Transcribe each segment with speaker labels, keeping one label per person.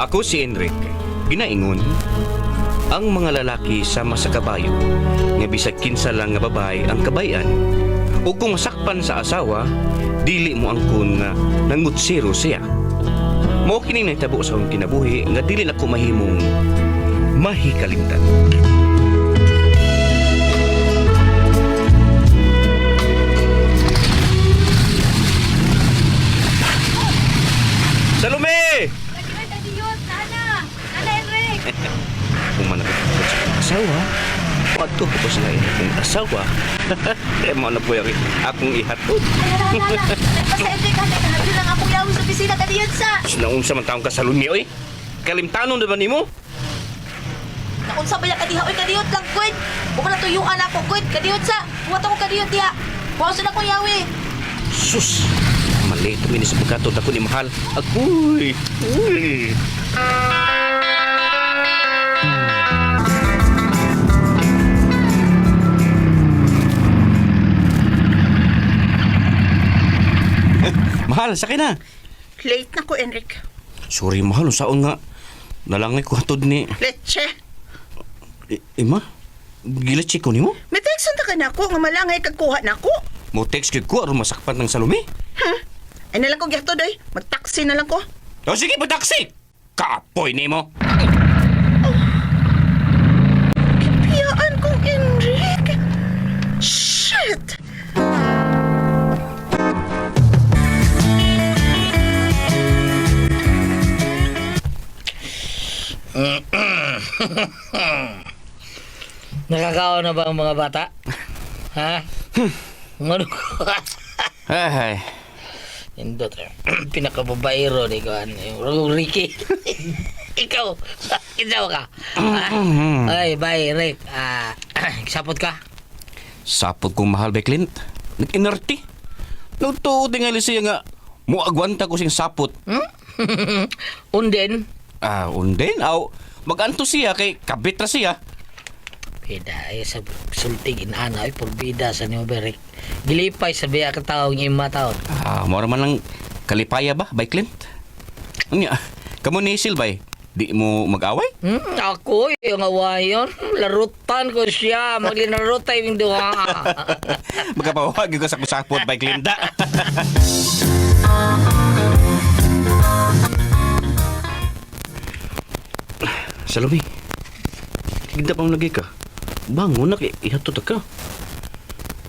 Speaker 1: Ako si Enrique. Ginaingon, ang mga lalaki sama sa kabayo, nga bisag kinsa lang nga babae ang kabayan. O kung masakpan sa asawa, dili mo angkon nga nangutsiro siya. Mao kini nahitabo sa akong kinabuhi nga dili na ko mahimong mahikalimtan. Salome!
Speaker 2: Lagi na kadiyot, nana. Nana Enric.
Speaker 1: Kung manapit ko sa akong asawa, padto ko sa lain akong asawa. Eh, mo na po yung akong ihatod.
Speaker 2: Ay, nana, nana. Basta Enric, ha, kay lang akong yawi sa opisina kadiyot sa.
Speaker 1: Naunsa man taong kasalumi, oy. Kalimtanon na ba nimo?
Speaker 2: Naunsa ba ya kadiha oy kadiyot lang gud. Ug na tuyuan ako gud kadiyot sa. Buhat ako kadiyot diha. Buhat sa akong yawi.
Speaker 1: Sus! Mali ito ini sa pagkatod ako ni Mahal. Agoy! Uy! Mahal, sakay na.
Speaker 3: Late na ko, Enric.
Speaker 1: Sorry, mahal. Saan nga? Nalangay ko hatod ni...
Speaker 3: Leche.
Speaker 1: Ima? Gilatsi ko nimo?
Speaker 3: May text ta ka na ako nga malangay kagkuha na ako.
Speaker 1: Mo text gyud ko aron masakpan ng Salome.
Speaker 3: Ay na lang ko gihatod oy. Magtaxi na lang ko.
Speaker 1: O sige, pataksi! Kapoy nimo.
Speaker 3: Piyaan kong Enric. Shit!
Speaker 4: Nakakaon na ba ang mga bata? Ha? Ano ko?
Speaker 1: Ay,
Speaker 4: Indot. Pinakababaero ni ko. Ano, yung Ricky. Ikaw. Ikaw ka. Ha? Ay, bye, Rick. Ah, sapot ka?
Speaker 1: Sapot kong mahal ba, Clint? Nag-inerti. Nagtuo tingali siya nga, muagwanta ko siyang sapot.
Speaker 4: Hmm? Unden.
Speaker 1: Ah, unden, aw, maganto siya kay kabit ra siya.
Speaker 4: Pida, ay sa sultig inana ay purbida sa niyo Rick. Gilipay sa biya ka taong ima taon.
Speaker 1: Ah, mora man lang kalipaya ba, by Clint? Unya, kamo ni Sil, bay, di mo mag-away?
Speaker 4: Hmm, ako yung awayon. Larutan ko siya. Maglinarutay yung duha.
Speaker 1: Magkapawag ko sa kusapot, by Clint. Da. Salome, tigda pa mo lagi ka. Bangon na, kay ihatod ka.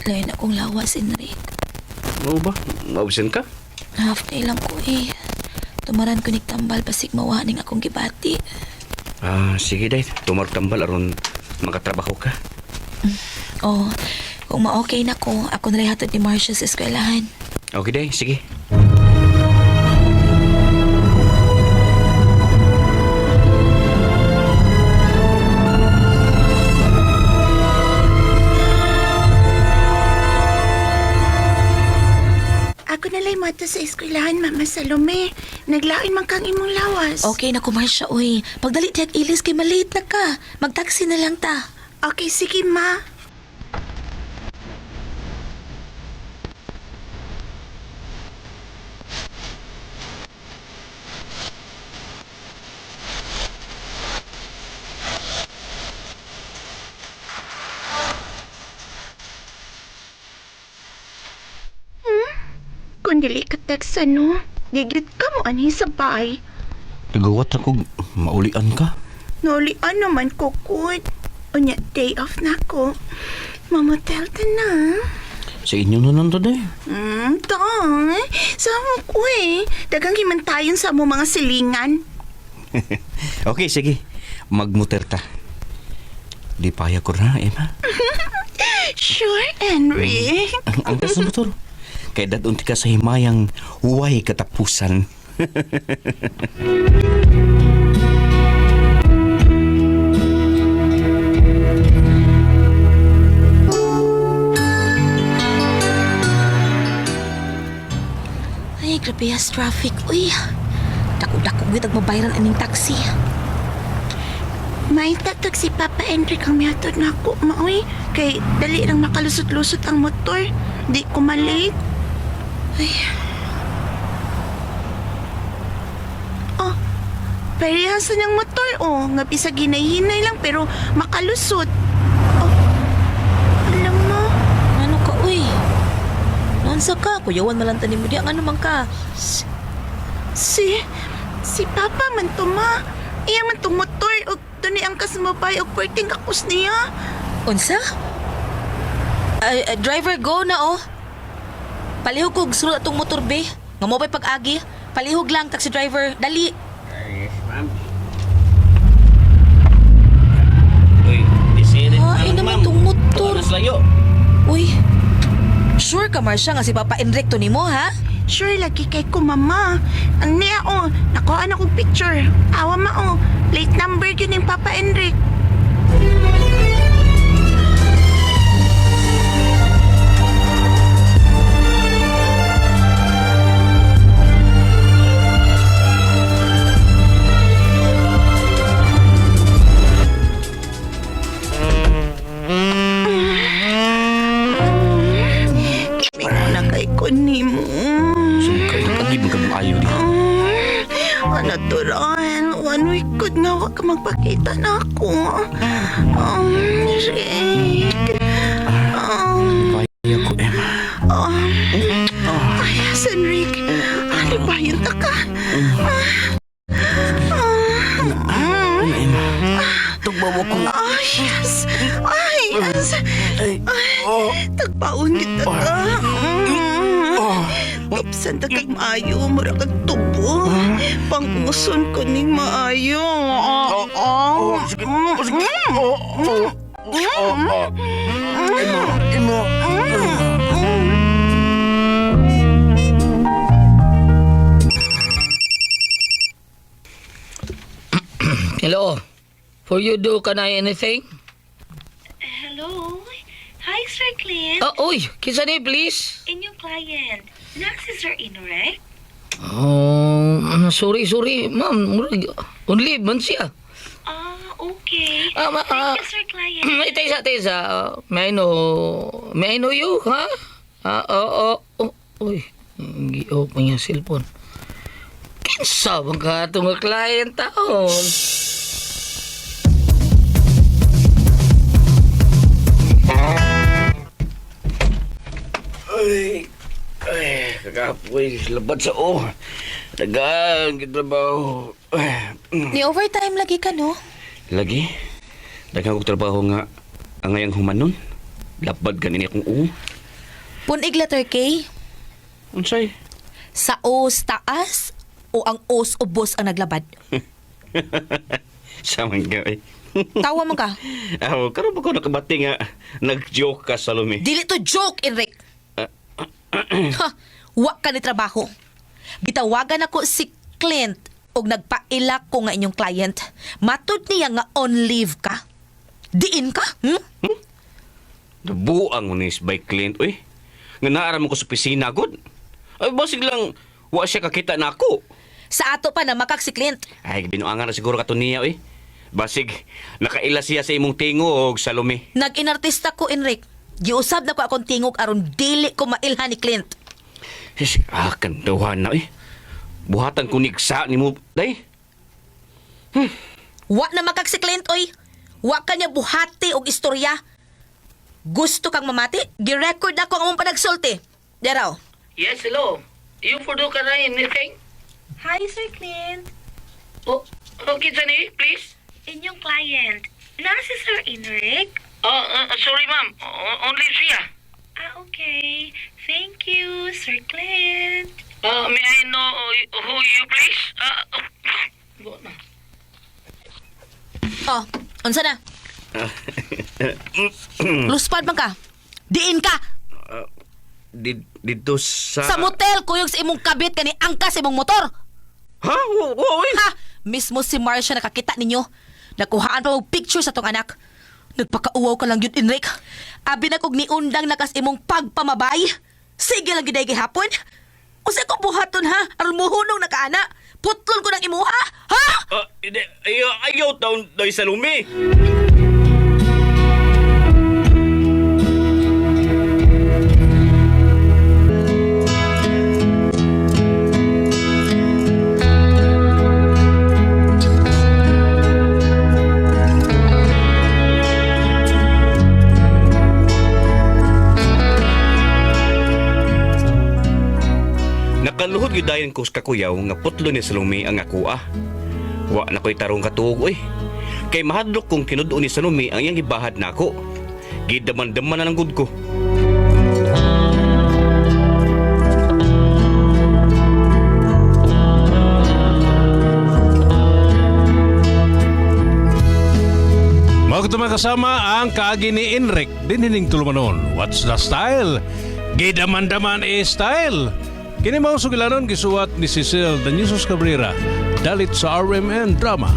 Speaker 2: Lain akong lawas, Enric.
Speaker 1: Mao ba? Maubsan ka?
Speaker 2: Half day lang ko eh. Tumaran ko nigtambal basig mawaning akong gibati.
Speaker 1: Ah, sige day. Tumartambal aron makatrabaho ka.
Speaker 2: Oh, kung ma-okay na ko, ako na hatod ni Marcia sa eskwelahan.
Speaker 1: Okay day, sige.
Speaker 3: Ako na lang mata sa eskwelahan, Mama Salome. Naglain man kang imong lawas.
Speaker 2: Okay na ko, Marcia, oy. Pagdali tiyag ilis kay malate na ka. Magtaxi na lang ta.
Speaker 3: Okay, sige, ma. Hmm? Kung dili ka text ano, gigit ka mo ani sa bahay.
Speaker 1: Nagawat ako, maulian ka.
Speaker 3: Naulian naman ko, kud. Unya, day off na ko. Mamotel ta na.
Speaker 1: Sa inyo na nando day.
Speaker 3: Tong. Sa mo ko eh. Dagang himantayon sa mo mga silingan.
Speaker 1: Okay, sige. Magmuter ta. Di paya ko na, Emma.
Speaker 3: Sure, Henry.
Speaker 1: Ang angkas na motor. Kay dadunti ka sa himayang huway katapusan.
Speaker 2: Ay, grabe as traffic. Uy, dako-dako gyud ag mabayran aning taxi.
Speaker 3: May tatag si Papa Enric ang mihatod na ako, maoy. Kay dali lang makalusot-lusot ang motor. Di ko malate.
Speaker 2: Ay,
Speaker 3: Oh, Parehas sa niyang motor oh, nga bisag hinay-hinay lang pero makalusot. Oh, alam mo,
Speaker 2: Ano ka, uy? Naunsa ka? Kuyawan man lang tanim mo diya. Ano man ka?
Speaker 3: si Papa man to ma. Iya man tong motor og tuni ang kasmabay og perting kakos niya.
Speaker 2: Unsa? Ay, ay, driver, go na oh. Palihog kog sulod atong motor be. Nga mo pa'y pag-agi. Palihog lang, taxi driver. Dali.
Speaker 1: Yes, ma'am. Uy, disirin
Speaker 2: Ay, naman tong motor.
Speaker 1: Tuwas layo.
Speaker 2: Uy. Sure ka, Marcia, nga si Papa Enric to nimo, ha?
Speaker 3: Sure lagi kay ko mama. Ang niya oh, nakuha na kong picture. Awa ma oh, plate number yun yung Papa Enric. Ikaw na kay ko nimo.
Speaker 1: Sungkay, pag-ibig ka maayo di.
Speaker 3: Ano to, Ron? One week good na wag ka magpakita na ako. Rick.
Speaker 1: Kaya ko, Emma.
Speaker 3: Ay, San Rick. Ano ba yun ta ka?
Speaker 1: Ano, Emma? Tugbaw ko.
Speaker 3: Ay, yes. Ay, yes.
Speaker 1: Ay, oh,
Speaker 3: Tagpaon kita ka.
Speaker 1: Oh.
Speaker 3: Kapsan ta kag maayo, mura kag tubo. Panguson ko ning maayo.
Speaker 1: Oh, oh, sige, oh, sige. Oh, oh, oh, oh. Emma, Emma.
Speaker 4: Hello. For you do can I anything?
Speaker 3: Hello? Hi, Sir Clint.
Speaker 4: Oh, uy, kinsa ni please?
Speaker 3: Inyong client. Na si Sir Inrek?
Speaker 4: Oh, sorry, sorry, ma'am. Murag, on leave man siya.
Speaker 3: Ah, okay.
Speaker 4: Ah, ma, ah,
Speaker 3: Sir Client.
Speaker 4: Tesa, tesa. May I know you, ha? Ah, oh, oh, oh, uy. Gi-open niya cellphone. Kinsa bang ka itong nga client taon?
Speaker 1: Ay, ay, kakapoy, labad sa o. Dagan, kitrabaho. Ay,
Speaker 2: Ni overtime lagi ka, no?
Speaker 1: Lagi, daghang kong trabaho nga ang ngayang humanon. Labad ganin akong uo.
Speaker 2: Punig letter K.
Speaker 1: Unsay?
Speaker 2: Sa os taas o ang os ubos ang naglabad?
Speaker 1: Sa man ka, eh.
Speaker 2: Tawa man ka.
Speaker 1: Aw, karon ba ko nakabati nga nag-joke ka Salome?
Speaker 2: Dili to joke, Enric. Ha, wa ka ni trabaho. Gitawagan ako si Clint og nagpaila ko nga inyong client. Matud niya nga on leave ka. Diin ka? Hmm?
Speaker 1: Nabuang mo ni by Clint, uy. Nga naara mo ko sa opisina, god. Ay, basig lang, wa siya kakita na ako.
Speaker 2: Sa ato pa na makak si Clint.
Speaker 1: Ay, binuangan na siguro kato niya, uy. Basig, nakaila siya sa imong tingog, Salome.
Speaker 2: Nag-inartista ko, Enric. Giusab na ko akong tingog aron dili ko mailhan ni Clint.
Speaker 1: Sis, ah, kantuhan na, uy. Buhatan ko nigsa ni mo, day.
Speaker 2: Wa na makak si Clint, oy. Wa ka niya buhati og istorya. Gusto kang mamati? Girecord ako ang among panagsulti. Deraw.
Speaker 4: Yes, hello. You for do can I anything?
Speaker 3: Hi, Sir Clint.
Speaker 4: Oh, oh, kinsa ni, please?
Speaker 3: Inyong client. Na si Sir Enric?
Speaker 4: Oh, sorry, ma'am. On leave siya.
Speaker 3: Ah, okay. Thank you, Sir Clint.
Speaker 4: May I know who you, please? Oh. Go na.
Speaker 2: Oh, unsa na? Luspad man ka. Diin ka.
Speaker 1: Dito sa...
Speaker 2: Sa motel kuyog sa imong kabit kani angkas sa imong motor.
Speaker 1: Ha? Wa, uy.
Speaker 2: Ha! Mismo si Marcia nakakita ninyo. Nakuhaan pa og picture sa tong anak. Nagpakauwaw ka lang yun, Enric. Abi na kog niundang nakas imong pagpamabay. Sige lang giday gihapon. Usa ko buhaton ha? Aron muhunong na kaana. Putlon ko ng imuha. Ha?
Speaker 1: Ah, hindi. Ayaw, ayaw taon, day Salome. gyud dayon ko sa kakuyaw nga putlo ni Salome ang akoa. Wa na ko'y tarong katuog oy. Kay mahadlok kong tinud-on ni Salome ang iyang gibahad nako. Gidaman-daman na lang gud ko.
Speaker 5: Mao kato mga kasama ang kaagi ni Enric dinhining tulumanon. What's the style? Gidaman-daman e style. Kini mao sugilanon gisuwat ni Cecil Danisus Cabrera dalit sa RMN Drama.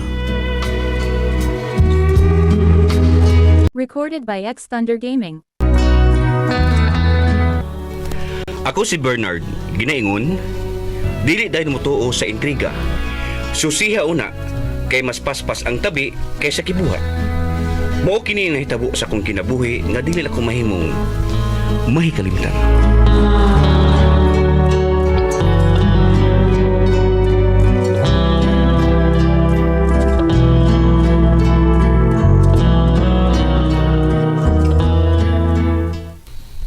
Speaker 6: Recorded by X Thunder Gaming.
Speaker 1: Ako si Bernard, ginaingon, dili dahil mo sa intriga. Susiha una, kay mas paspas ang tabi kaysa kibuhat. Mao kini nahitabo sa akong kinabuhi nga dili ako mahimong mahikalimtan.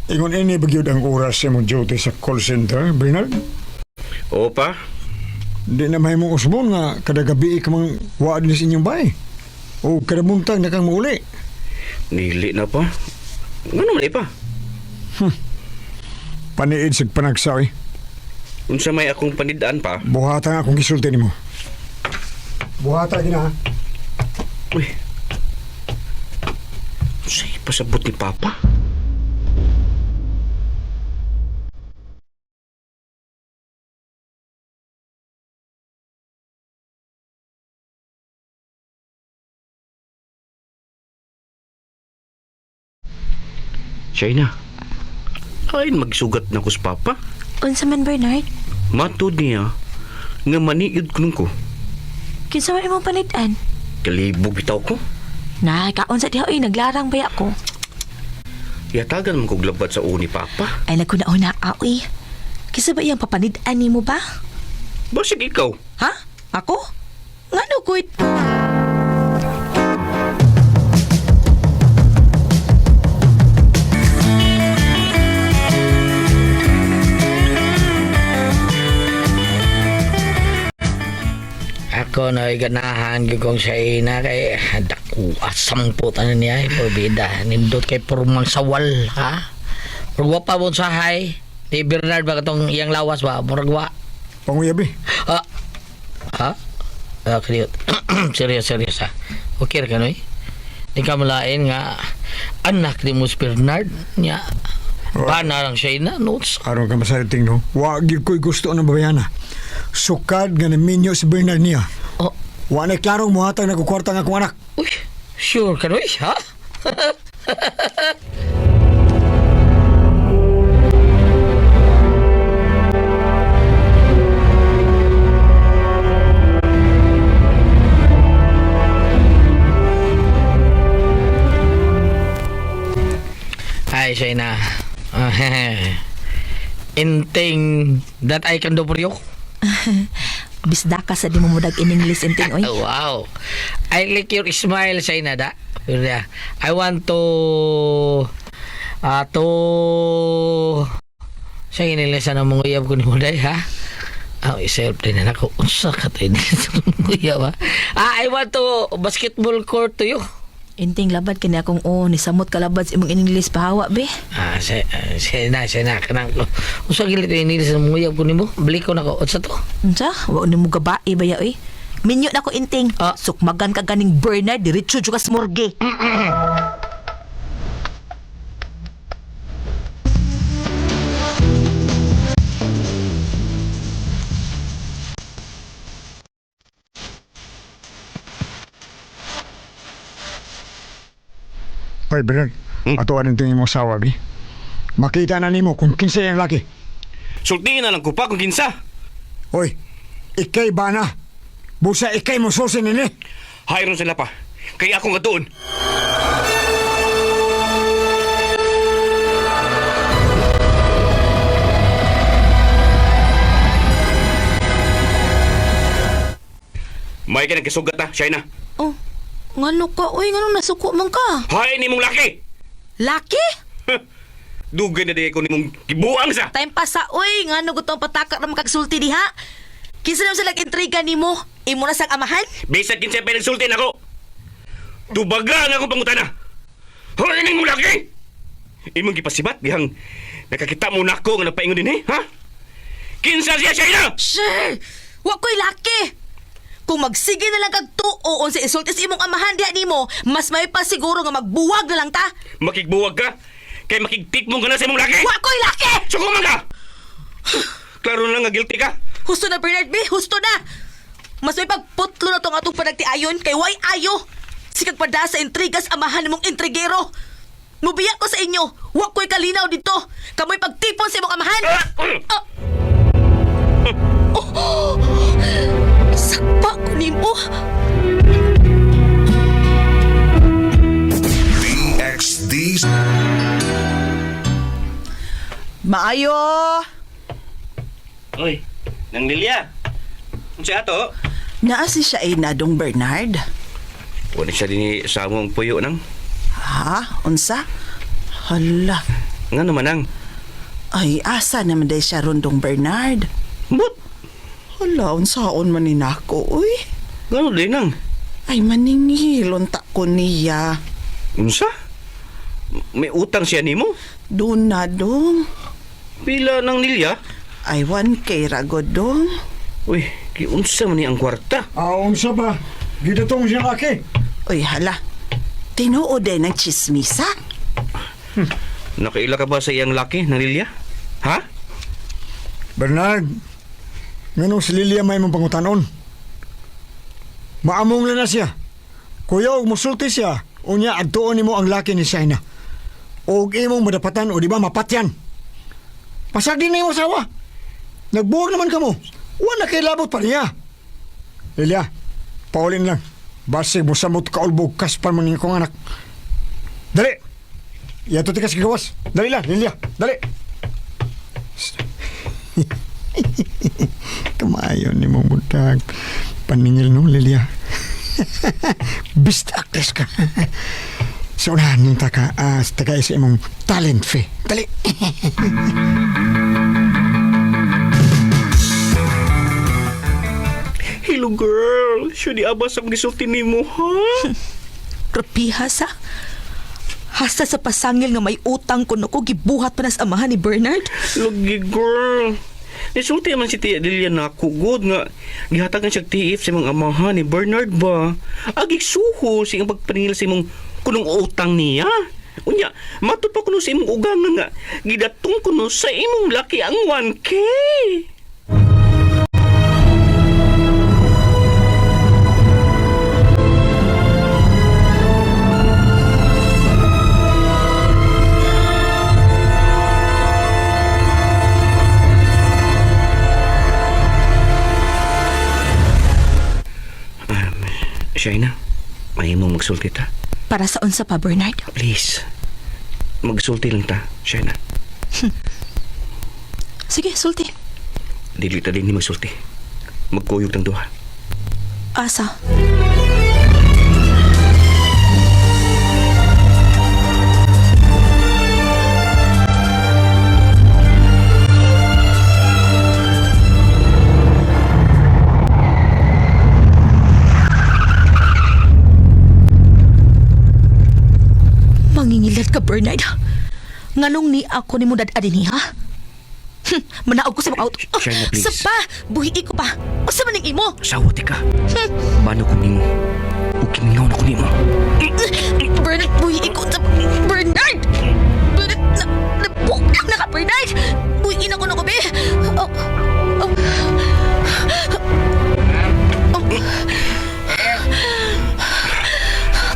Speaker 7: Ingon ini bagyod ang oras sa imong duty sa call center, Bernard.
Speaker 1: Oo pa,
Speaker 7: Di na mahimong usbon nga kada gabi ka mang waad ni sa inyong bay. O kada buntag na kang muuli.
Speaker 1: nili na pa. Ngano man pa?
Speaker 7: Paniid sa panagsaw eh.
Speaker 1: Unsa may akong panidaan pa?
Speaker 7: Buhata nga akong gisulti nimo. Buhata gina ha.
Speaker 1: Uy. Unsay pasabot ni Papa? China. Ay, magsugat na ko sa Papa.
Speaker 3: Unsa man Bernard?
Speaker 1: Matod niya nga maniid ko nung ko.
Speaker 3: Kinsa man imong panid-an?
Speaker 1: Kalibog bitaw ko.
Speaker 2: Na, kaon sa diha oy, naglarang baya ko.
Speaker 1: Yatagan man kog labad sa uni, Papa.
Speaker 2: Ay nagkuna-una ka oy. Kinsa ba iyang papanid-an nimo ba?
Speaker 1: Basig ikaw.
Speaker 2: Ha? Ako? Ngano gud?
Speaker 4: Ako na ganahan gyud kong Shaina kay dako asampot ano niya eh, porbida nindot kay purmang sawal ha. Murag wa pa mo sahay ni Bernard ba katong iyang lawas ba murag wa.
Speaker 7: Panguyabi.
Speaker 4: Ah. Ha? Ah, cute. Serious, serious ha. Okay ra ka noy? Di ka malain nga anak ni Mus Bernard niya. Bana lang siya ina notes.
Speaker 7: Aron ka masaliting no. Wa gyud ko'y gusto ng babayana. Sukad nga naminyo si Bernard niya.
Speaker 4: Oh,
Speaker 7: Wa na klarong muhatag na kukwarta nga akong anak.
Speaker 4: uy, sure ka noy, ha? Ay, siya na. Inting that I can do for you.
Speaker 2: Bisda ka sa di mo mudag in English inting oy.
Speaker 4: Oh, wow. I like your smile, Shaina, da. Yeah. I want to to siya inilisa na mong uyab ko ni Muday, ha? Ah, iself din na ako. Unsa ka tayo mong uyab, ha? Ah, I want to basketball court to you.
Speaker 2: Inting labad kini akong oh, ni samot ka labad sa imong in English pahawa be.
Speaker 4: Ah, siya na. Kanang, unsa gilit inilisa na mong uyab ko nimo? Balik ko na ko. Unsa to?
Speaker 2: Unsa? Wa ni mo gabae ba ya oy? Minyo na ko inting.
Speaker 4: Ah.
Speaker 2: Sukmagan ka ganing Bernard diretso jud ka sa morgue.
Speaker 7: Hoy Bernard, ato anin tingin mo sawa bi. Makita na nimo kung kinsay ang laki.
Speaker 1: Sultiin na lang ko pa kung kinsa.
Speaker 7: Hoy, ikay ba na? Busa ikay mo susi nini.
Speaker 1: Hayron sila pa. Kaya ako nga doon. May ka nagkasugat na, Shaina.
Speaker 2: Oh, ngano ka oy, ngano nasuko man ka?
Speaker 1: Hay ni mong laki!
Speaker 2: Laki?
Speaker 1: Dugay na di ko nimong gibuang sa.
Speaker 2: Time pa sa oy, ngano gutong pataka ra makagsulti diha. Kinsa naman sila intriga nimo? Imo na sang amahan?
Speaker 1: Bisag kinsa pa nagsulti nako. Tubaga ang akong pangutana. Hoy ning mong laki. Imong gipasibat dihang nakakita mo nako nga napaingon dinhi, ha? Kinsa siya siya ina?
Speaker 2: Sure! Wa ko'y laki! Kung magsige na lang kag tuo unsa isulti sa imong amahan diha nimo, mas may pa siguro nga magbuwag na lang ta.
Speaker 1: Makigbuwag ka kay makigtikmong ka na sa imong laki.
Speaker 2: Wa ko'y laki!
Speaker 1: Sukuman ka. Klaro na lang nga guilty ka.
Speaker 2: Husto na Bernard B, husto na. Mas may pagputlo na tong atong panagtiayon kay way ayo. Sikag pada sa intrigas amahan nimong intrigero. Mubiya ko sa inyo, wa ko'y kalinaw dito. Kamoy pagtipon sa imong amahan. Ah! Oh! Sakpa ko nimo.
Speaker 6: DXD
Speaker 8: Maayo!
Speaker 1: Oy, nang Lilia. Unsa ato?
Speaker 8: Naa si siya ay nadong Bernard.
Speaker 1: Wala siya din sa among puyo nang.
Speaker 8: Ha? Unsa? Hala.
Speaker 1: Nga naman nang.
Speaker 8: Ay, asa naman day siya rondong Bernard?
Speaker 1: But,
Speaker 8: Hala, unsaon man ni nako, uy.
Speaker 1: ngano din nang.
Speaker 8: Ay, maningil, unta ko niya.
Speaker 1: Unsa? May utang siya nimo?
Speaker 8: Doon na, dong.
Speaker 1: Pila nang Lilia?
Speaker 8: Ay, 1K ragod, dong.
Speaker 1: Uy, giunsa man ni ang kwarta.
Speaker 7: Aon sa ba? Gidatong siya laki.
Speaker 8: Uy, hala. Tinuod day ng chismisa.
Speaker 1: Nakaila ka ba sa iyang laki ng Lilia? Ha?
Speaker 7: Bernard, nganong si Lilia may mong pangutanon? Maamong lang na siya. Kuya, og musulti siya. Unya, adtuon nimo ang laki ni Shaina. Og imong madapatan o di ba mapatyan. Pasag din na imong asawa. Nagbuwag naman kamo. Wa na kay labot pa niya. Lilia, paulin lang. Basig mo samot kaulbog kaspan man niya kong anak. Dali! Yato ti kas gawas. Dali lang, Lilia. Dali! Kamayo ni mong buntag. Paningil no, Lilia. Best actress ka. Sa unahan ng taka, taga sa imong talent fee. Dali!
Speaker 1: Hello girl, siya di abas ang gisulti nimo, ha?
Speaker 2: Grabiha sa. Hasta sa pasangil nga may utang kuno ko gibuhat pa na sa amahan ni Bernard.
Speaker 1: Lugi girl. Nisulti man si Tia Delia na ako, good nga. Gihatagan siya TF sa imong amahan ni Bernard ba? Agig suho sa iyang pagpaningil sa imong kunong utang niya. Unya, mato pa kuno sa imong ugangan nga. Gidatong kuno sa imong laki ang 1K. Shaina, may imong magsulti ta.
Speaker 2: Para sa unsa pa Bernard?
Speaker 1: Please. Magsulti lang ta, Shaina.
Speaker 2: Sige, sulti.
Speaker 1: Dili ta din ni magsulti. Magkuyog tang duha.
Speaker 2: Asa? Mangingilat ka, Bernard. Nganong ni ako ni mo dad ni ha? Manaog ko sa mga auto.
Speaker 1: Shaina, please.
Speaker 2: Sa pa! Buhi ko pa. Usa man ning imo?
Speaker 1: Sawati ka. Bano ko nimo. Ug kimingaw na ko nimo.
Speaker 2: Bernard, buhi ko sa... Bernard! Bernard, na, nabukak na ka, Bernard! Buhiin ako na ko, be! Oh, oh.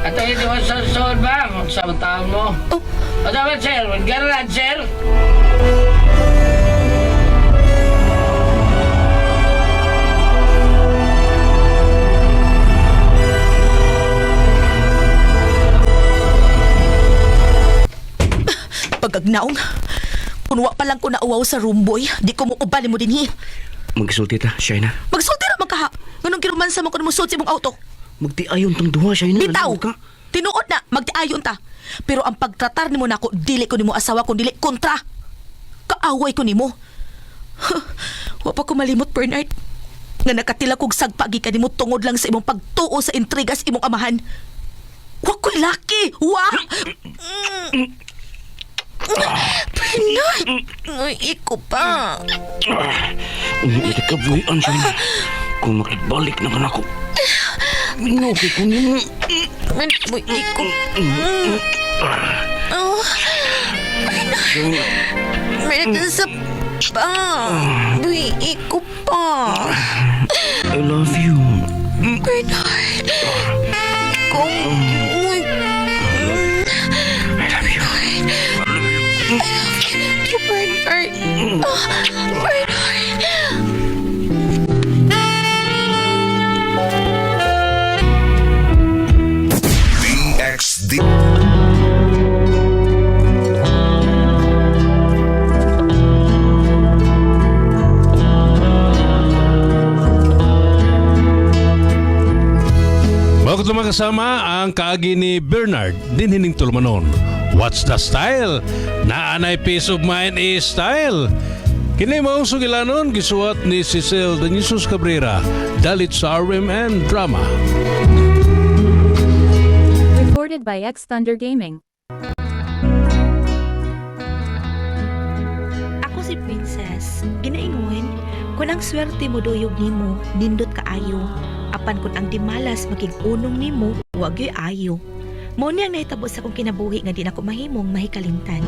Speaker 4: Ato hindi mo susod ba? Sa taon mo.
Speaker 2: Oh.
Speaker 4: O dapat, sir. Magkaroon, sir.
Speaker 2: Pagagnaong, kunwa pa lang ko nauwaw sa room boy, di ko mo ubali mo dinhi.
Speaker 1: Magsulti ta, Shaina.
Speaker 2: Magsulti ra man kaha. Nganong kirumansa mo ko musulti mong auto.
Speaker 1: Magtiayon tang duha, Shaina.
Speaker 2: Bitaw!
Speaker 1: Ano ka?
Speaker 2: Tinuod na, magtiayon ta. Pero ang pagtratar nimo nako, dili ko nimo asawa kun dili kontra. Kaaway ko nimo. Wa pa ko malimot, Bernard. Nga nakatila kog sagpa gikan nimo tungod lang sa imong pagtuo sa intrigas imong amahan. Wa ko'y laki! Wa! Bernard! Ay, iko pa.
Speaker 1: Unya iti kabuhian siya. Kung makibalik na ka nako. Minuki ko nimo.
Speaker 2: Ay, iko. Oh,
Speaker 1: Shaina,
Speaker 2: Bernard, sa pa. Uy, iko pa.
Speaker 1: I love you.
Speaker 2: Bernard. Kung... Uy.
Speaker 1: I love you.
Speaker 2: You, Bernard. Ah, Bernard.
Speaker 6: DXD.
Speaker 5: Bago ito makasama ang kaagi ni Bernard dinhining tulumanon. What's the style? Naanay peace of mind is style. Kini maong sugilanon gisuwat ni Cecil Danisus Cabrera dalit sa RMN Drama.
Speaker 9: Recorded by X Thunder Gaming.
Speaker 3: Ako si Princess. Ginaingon, kung ang swerte mo duyog nimo, nindot kaayo. Apan kung ang dimalas maging unong nimo, wag yo'y ayo. Mao ni ang nahitabo sa akong kinabuhi nga di nako mahimong mahikalimtan.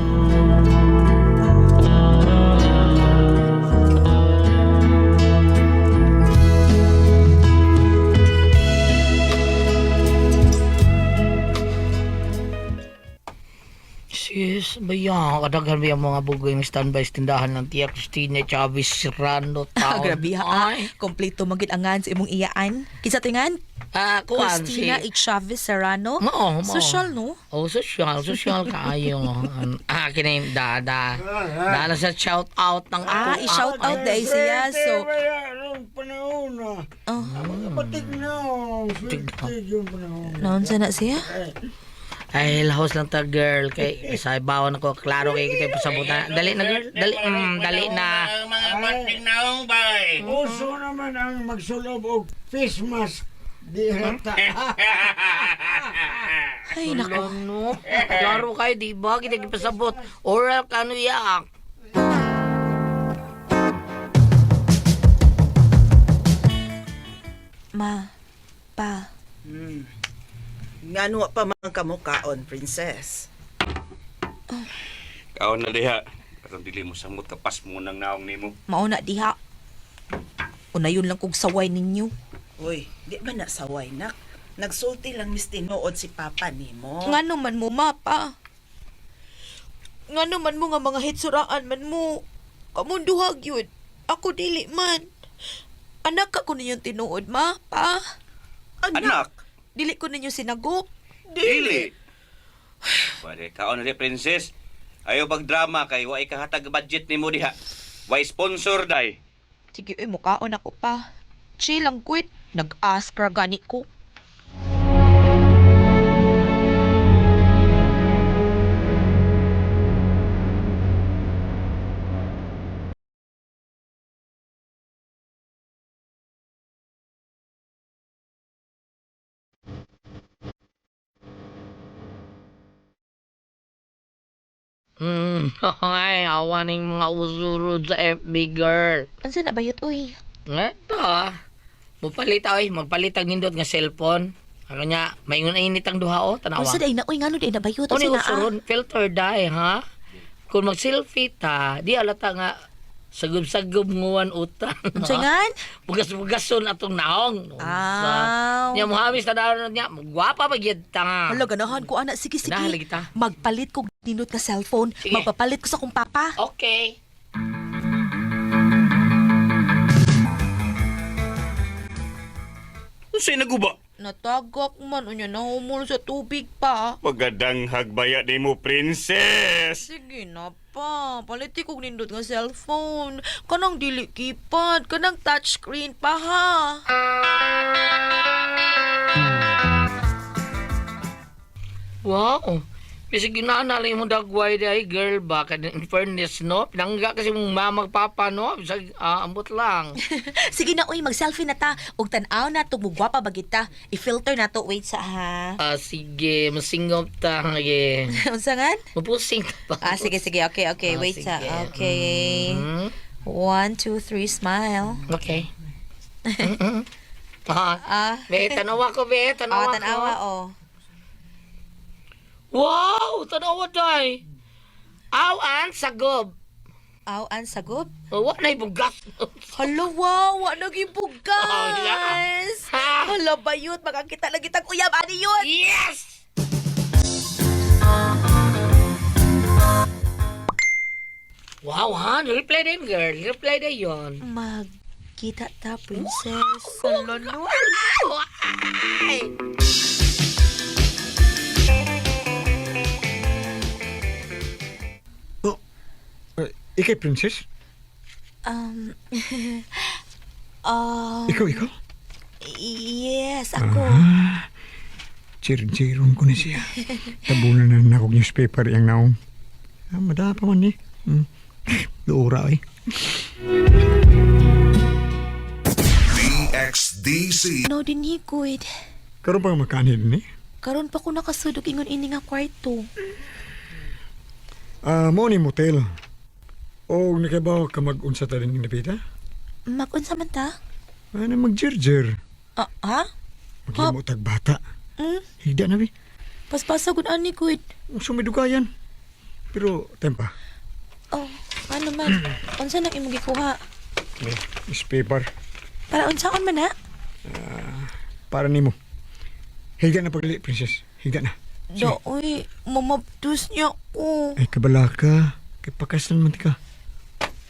Speaker 4: Sis, bayan, kadaghan ba yung mga bugoy ng standby sa tindahan ng Tia Cristina Chavez Serrano
Speaker 2: Ah,
Speaker 4: Town.
Speaker 2: grabe ha.
Speaker 4: Ay.
Speaker 2: Kompleto magid angan sa imong iyaan. Kinsa tingan?
Speaker 4: Ah, kuan si...
Speaker 2: Christina E. Chavez Serrano.
Speaker 4: Oo, mao.
Speaker 2: Social no?
Speaker 4: Oh, social, social kaayo. Ah, kini da da. Da na sa shout out ng
Speaker 2: Ah,
Speaker 4: ako.
Speaker 2: i-shout out dahil siya. So,
Speaker 7: Anong panahon na?
Speaker 2: oh,
Speaker 7: Patig na. Swerte yung panahon.
Speaker 2: naunsa na siya?
Speaker 4: Ay, lahos lang ta girl kay sa ibawan ako klaro kay kita pasabutan. Dali na girl, dali dali na.
Speaker 10: Mga pating naong bay.
Speaker 7: Uso naman ang magsulob og face mask. Di halata.
Speaker 2: Ay, nako.
Speaker 4: No, klaro kay di ba kita gipasabot. Oral kanu yak.
Speaker 2: Ma, pa,
Speaker 8: Ngano pa man kamukaon, princess?
Speaker 1: Kaon na diha. Aron dili mo samot kapas mo nang naong nimo.
Speaker 2: mauna diha. Unayon lang kog saway ninyo.
Speaker 8: Uy, di ba na saway nak? Nagsulti lang mis tinuod si papa nimo.
Speaker 2: Ngano man mo, ma, pa? Ngano man mo nga mga hitsuraan man mo? Kamunduhag yun. Ako dili man. Anak ka ko ninyong tinuod, ma, pa.
Speaker 1: Anak,
Speaker 2: Dili ko ninyo sinagop.
Speaker 1: dili. Pwede kaon na diha, princess. Ayaw pagdrama kay wa kahatag budget nimo diha. Way sponsor dai.
Speaker 2: Sige, uy, mukaon ako pa. Chill lang, quit. Nag-ask ra gani ko.
Speaker 4: Ay, awa ning mga usurod sa FB girl.
Speaker 2: Ansa na bayot, uy?
Speaker 4: Eto ah. Mupalit oy, magpalit ang nindot nga cellphone. Ano niya, maingon init ang duha oh, tanawa.
Speaker 2: Unsa day na, uy, ngano day na bayot?
Speaker 4: Ano
Speaker 2: Unsa
Speaker 4: yung
Speaker 2: na, ah?
Speaker 4: usuron? Filter dai, ha? Kung mag-selfie ta, di alata nga sagob-sagob nguan utang.
Speaker 2: Unsa ngan?
Speaker 4: Bugas-bugason atong naong.
Speaker 2: Aw.
Speaker 4: Nya muhamis ta daon niya, gwapa pa gyud ta nga.
Speaker 2: Hala, ganahan ko, ana. Sige, sige.
Speaker 4: Ganahan lagi ta.
Speaker 2: Magpalit ko nindot ka cellphone.
Speaker 4: Sige.
Speaker 2: Magpapalit ko sa kong papa.
Speaker 4: Okay.
Speaker 1: Unsay naguba?
Speaker 2: Natagak man, unya nahumol sa tubig pa.
Speaker 1: Magandang hagbaya nimo, princess.
Speaker 2: Sige na pa, paliti kog nindot nga cellphone. Kanang dili keypad, kanang touchscreen pa ha.
Speaker 4: Wow. Bisag ginana lang imong dagway di ay girl ba kay in fairness no. Pinangga kasi mong mama papa no. Bisag ambot lang.
Speaker 2: Sige na uy, mag-selfie na ta. Ug tan-aw na to mugwapa ba kita. I-filter na to. Wait sa ha.
Speaker 4: Ah, sige, masingop ta sige.
Speaker 2: Unsa ngan?
Speaker 4: Mapusing ta pa.
Speaker 2: Ah, sige, sige. Okay, okay.
Speaker 4: Ah,
Speaker 2: Wait sa.
Speaker 4: sige.
Speaker 2: Okay.
Speaker 4: Mhm.
Speaker 2: One, two, three, smile.
Speaker 4: Okay. Mhm. Ah,
Speaker 2: Ah.
Speaker 4: be, tanawa ko be, tanawa
Speaker 2: Oh,
Speaker 4: ko.
Speaker 2: tanawa, oh.
Speaker 4: Wow, tanawa day. Aw an sagob.
Speaker 2: Aw, an sagob.
Speaker 4: Oh, wa na ibugas.
Speaker 2: Hala, wow! Wa nagibugas!
Speaker 4: Oh, yeah. Ha?
Speaker 2: Hala, bayot! Makakita lagi tag uyab, ani yun!
Speaker 4: Yes! Wow, ha? Reply din, girl. Reply din yun.
Speaker 2: Magkita ta, princess. Hala, no.
Speaker 4: Ay!
Speaker 7: Oh, ikay princess? Ikaw, ikaw?
Speaker 2: Yes, ako.
Speaker 7: Ah, Chiron-chiron ko ni siya. Tabunan na na akong newspaper iyang naong. Ah, madapa man ni. Luura eh.
Speaker 6: DXDC.
Speaker 2: No, din higwid.
Speaker 7: Karon pa makanid ni.
Speaker 2: Karon pa ko nakasudog ingon ini nga kwarto.
Speaker 7: Ah, mo ni motel. O nakabaw ka mag-unsa ta rin napita?
Speaker 2: Magunsa man ta?
Speaker 7: Ano magjirjir?
Speaker 2: Ah, ha?
Speaker 7: Maghimo tag bata.
Speaker 2: Mm?
Speaker 7: Higda na bi.
Speaker 2: Paspasa gud ani gud.
Speaker 7: Sumidugayan. Pero tempa.
Speaker 2: Oh, ano man? Unsa nang imong gikuha?
Speaker 7: May newspaper
Speaker 2: Para unsaon man ha?
Speaker 7: para nimo. Higda na pagli, princess. Higda na.
Speaker 2: Do, uy, mamabdos niya ko.
Speaker 7: Ay kabala ka. Kay pakaslan man ti ka.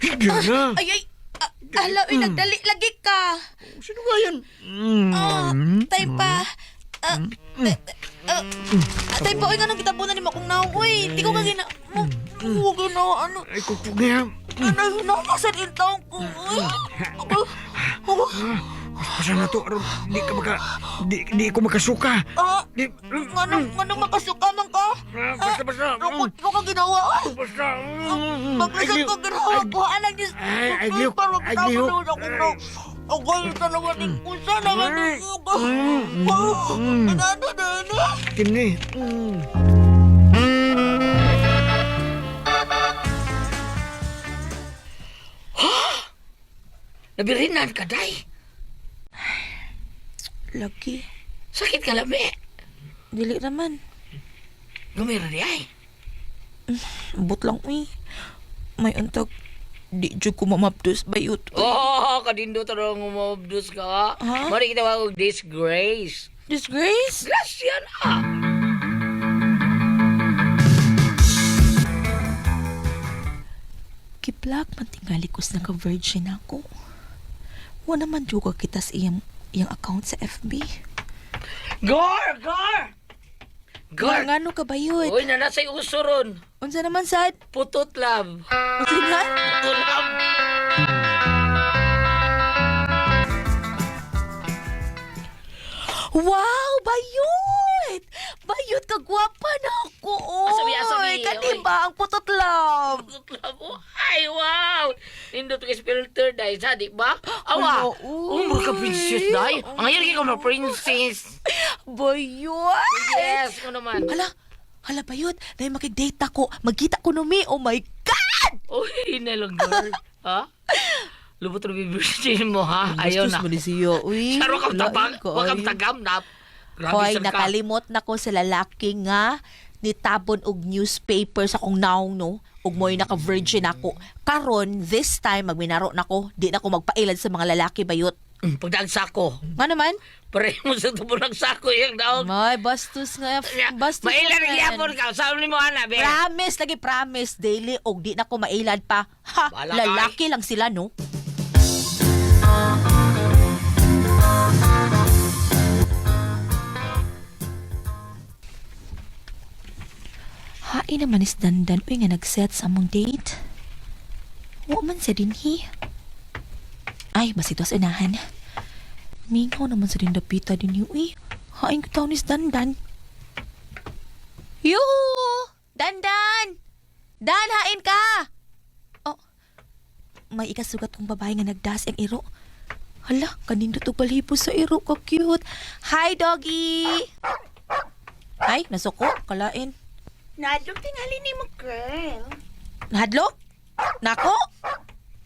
Speaker 7: Higda na.
Speaker 2: Ay, ay, ah, ala, uy, nagdali lagi ka.
Speaker 7: Sinugayan. Mm.
Speaker 2: Ah, tay pa. Ah, eh, ah, tay pa, uy, nga nang kitabunan ni mo akong naong, uy. Di ko ka gina... Mo, mo, gina, ano,
Speaker 7: Ay kupog niya.
Speaker 2: ano, nakasan yung taong ko, uy. Ako, ako,
Speaker 7: Pasa na to aron di ka maka di ko makasuka.
Speaker 2: ah,
Speaker 7: Di
Speaker 2: nga nang makasuka man ka.
Speaker 7: Ah, basta basta.
Speaker 2: Rukot ko ka ginawa, uy.
Speaker 7: Basta.
Speaker 2: Maglisod ko ginawa ko, anak ni...
Speaker 7: Ay, ay, lihok.
Speaker 2: Parang
Speaker 7: Ay, lihok.
Speaker 2: tama na akong naong. Ako, talaga ni Kusa naman. Ako, ano, ano, ano.
Speaker 7: Kini.
Speaker 4: Nabirinan ka, day.
Speaker 2: Lagi.
Speaker 4: Sakit ka lami.
Speaker 2: Dili naman.
Speaker 4: Gumira di ay.
Speaker 2: But lang, uy. May untag. Di jud ko mamabdos bayot.
Speaker 4: Oh, kadindo tarong umabdos ka.
Speaker 2: Ha?
Speaker 4: Mari kita wag disgrace.
Speaker 2: Disgrace?
Speaker 4: Grasya na.
Speaker 2: Kiplak man tingali ko sa naka-virgin ako. Wala man juga kita sa iyang account sa FB.
Speaker 4: Gar! Gar! Gar!
Speaker 2: Nga, ngano ka bayot?
Speaker 4: Uy, nanasay uso ron.
Speaker 2: Unsa naman sad?
Speaker 4: Putot love.
Speaker 2: Unsa nga?
Speaker 4: Putot love.
Speaker 2: Wow, bayot! Bayot ka gwapa na ako. Oy.
Speaker 4: Asabi, asabi,
Speaker 2: Kani
Speaker 4: oy.
Speaker 2: ba ang putot love?
Speaker 4: Putot love. Oh, ay, wow! Nindot kay filter, day. Sa, di ba? Awa!
Speaker 2: Ano, uy.
Speaker 4: Umur ka princess, day. Ang ngayon ka mga princess.
Speaker 2: Bayot!
Speaker 4: Yes, mo naman.
Speaker 2: Hala, hala bayot. Dahil makig-date ako. Magkita ko numi. Oh my God!
Speaker 4: Uy, nalang girl. Ha? Lubot na bibirsin mo, ha? Ayaw na.
Speaker 2: ni siya. Uy,
Speaker 4: Saro kang tabang. Huwag kang tagam na. Grabe
Speaker 2: Hoy,
Speaker 4: sir ka.
Speaker 2: nakalimot na ko sa lalaki nga nitabon og newspaper sa akong naong no ug mo'y naka-virgin ako. Karon this time magminaro na ko, di na ko magpailad sa mga lalaki bayot.
Speaker 4: Pagdaag sako.
Speaker 2: Nga naman?
Speaker 4: Pare mo sa tubo ng sako yung daog.
Speaker 2: May bastos nga bastos.
Speaker 4: Mailan
Speaker 2: nga,
Speaker 4: gyapon ka. Sabi mo ana, be.
Speaker 2: Promise lagi promise daily og di na ko mailad pa. Ha,
Speaker 4: Bahala ka,
Speaker 2: lalaki lang sila no. Hain naman is dandan uy nga nag-set sa among date. Wa man sa dinhi. Ay, basito sa inahan. Mingaw naman sa dindapita dinhi uy. Hain ko taon is dandan. Yuhu! Dandan! Dan, hain ka! Oh, may ikasugat kong babae nga nagdas ang iro. Hala, kanindot og balhibo sa iro ko cute. Hi, doggy! Ay, nasuko, kalain.
Speaker 8: Nadlok tingali nimo, girl.
Speaker 2: Nahadlok? Nako?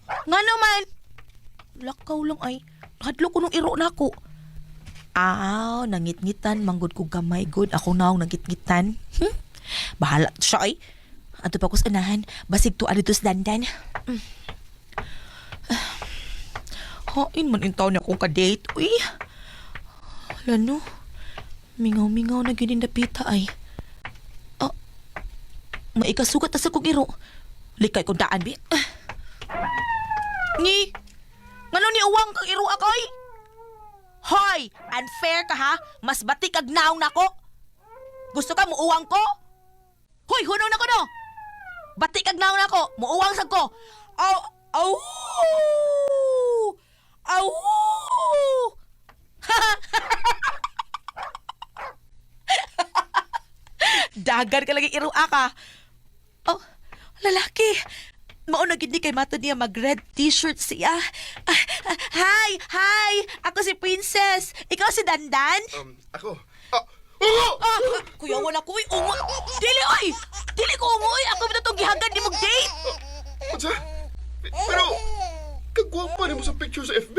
Speaker 2: Nga naman? Lakaw lang ay. Nahadlok ko nung iro nako. Aw, nangitngitan, manggod ko gamay, good. Ako naong nangitngitan. Bahala siya ay. Ato pa ko sa anahan, basig to dito sa dandan. Hain man intaw niya akong kadate, uy. Hala no, mingaw-mingaw na gyud dapita ay. Ah, maikasugat ta sa kong iro. Likay kong daan, bi. Ah. Ni, ngano ni uwang kang iro akoy? Hoy, unfair ka ha. Mas batik kag naong nako. Gusto ka muuwang ko? Hoy, hunong na ko no. Batik kag naong nako, muuwang sad ko. Aw, aw. Aw. Dagan ka lagi iro ka. Oh, lalaki. Mauna gid ni kay matod niya mag red t-shirt siya. Ah, ah, hi, hi. Ako si Princess. Ikaw si Dandan?
Speaker 11: Ako. Ah, ungo!
Speaker 2: Ah, kuya wala ko oy, ungo. Dili oy. Dili ko ungo oy. Ako ba tong gihagad ni mong date?
Speaker 11: Unsa? Pero, kagwapa nimo sa picture sa FB.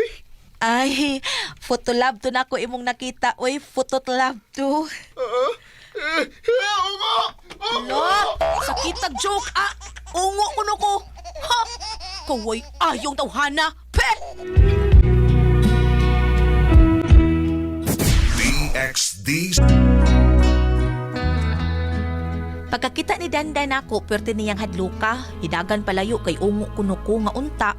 Speaker 2: Ay, photo lab to nako imong nakita oy, photo lab to.
Speaker 11: Ah, eh, eh, ungo! Ungo!
Speaker 2: Lo, sakit ag joke ah. Ungo kuno ko. Ha? Kaway ayong tawhana. Pe!
Speaker 6: DXD.
Speaker 2: Pagkakita ni Dandan ako, pwerte niyang hadluka, hidagan palayo kay ungo kuno ko nga unta.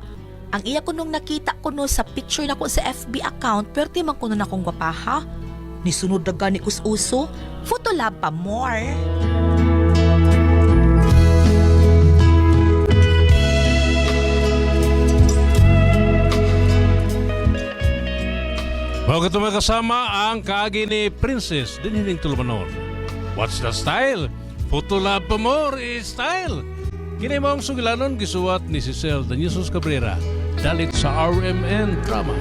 Speaker 2: Ang iya kunong nakita kuno sa picture nako sa FB account, pwerte man kuno nakong gwapaha. Nisunod na gani kus uso, photo lab pa more.
Speaker 5: Mao kato mga kasama ang kaagi ni Princess dinhining tulumanon. What's the style? Photo lab pa more is style. Kini mao ang sugilanon gisuwat ni Cecil Danyesus Cabrera dalit sa RMN Drama.